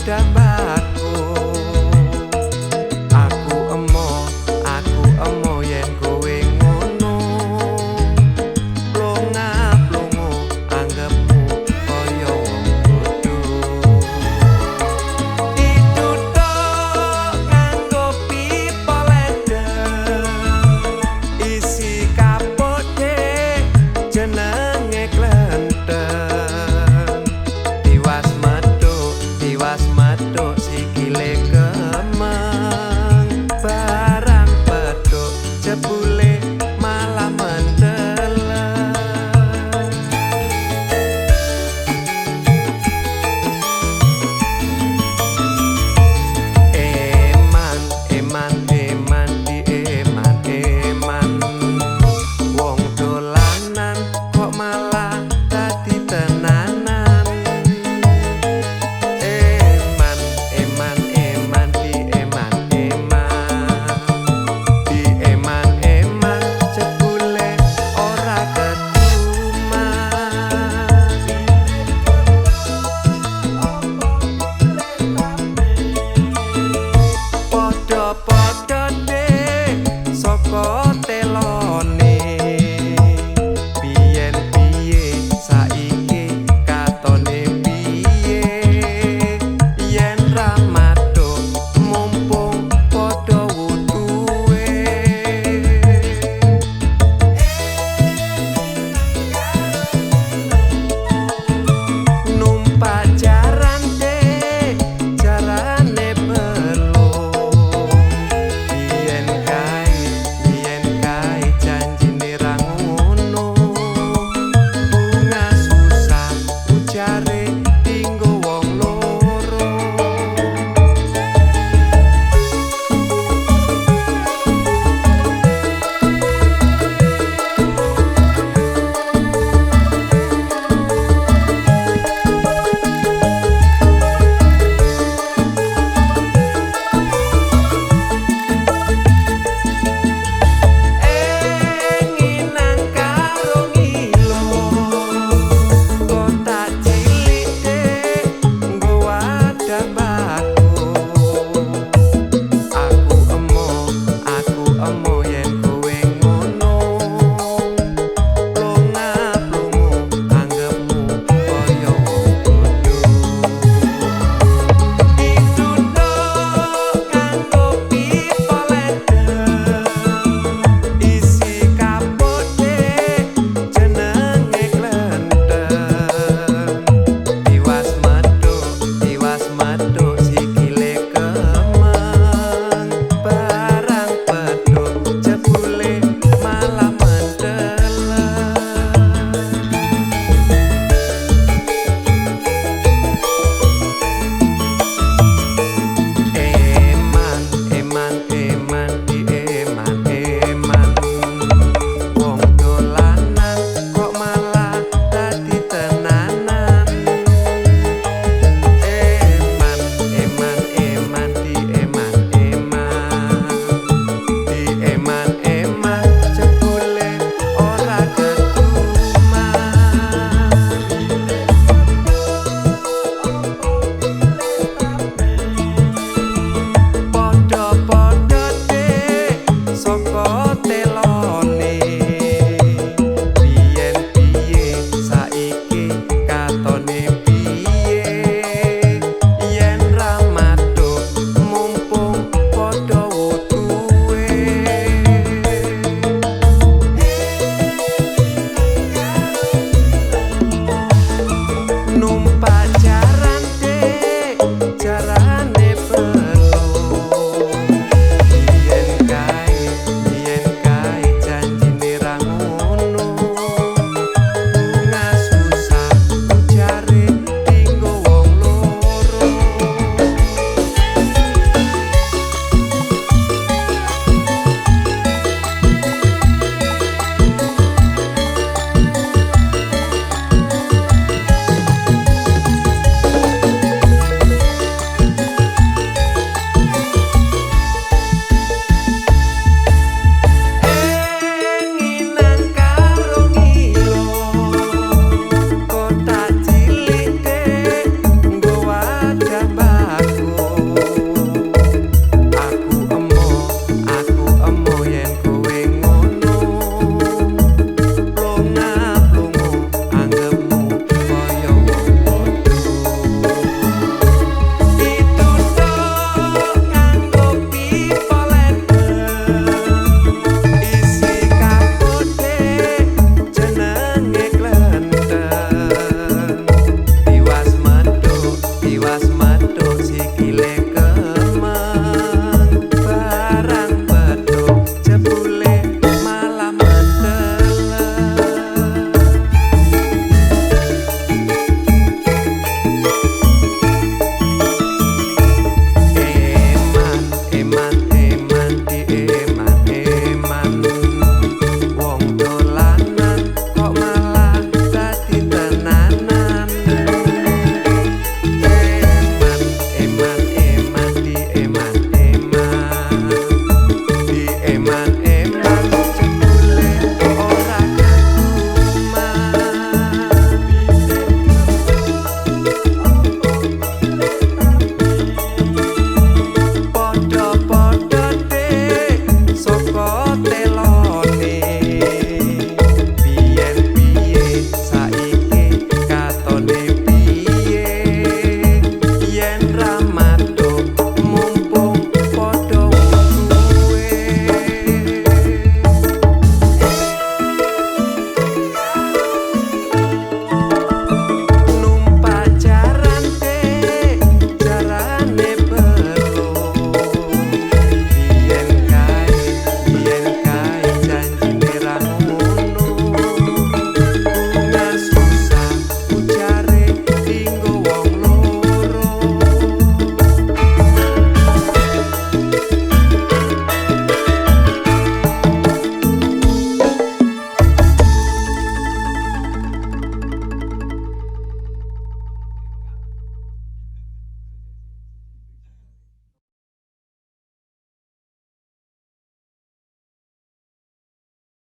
wadah bako. Aku emo yen kowe ngono, plonga-plongo anggepmu kaya wong bodho. Dituthuk nganggo pipa ledeng, isi kapuk dek jenenge klenteng. Tiwas medhuk sikile kemeng, barang pedhuk jebule malah mendeleng. Eman, eman, eman, di eman, eman. Wong dolanan kok malah dadi tenanan. Eman, eman, eman, di eman, eman. Di eman, eman, jebule ora ketuman. Padha-padha dek saka telone, biyen piye saiki katone piye. Yen ra mathuk mumpung padha wutuhe. Numpak jaran dek jarane belung, biyen kae janjine ra ngono. Bunga susah ujare dinggo wong loro. Nginang karo ngilo, kotak cilik dek nggo wadah bako. Aku emo yen kowe ngono, plonga-plongo anggepmu kaya wong bodho. Dituthuk nganggo pipa ledeng, isi kapuk dek jenenge klenteng. Tiwas medhuk Sikile.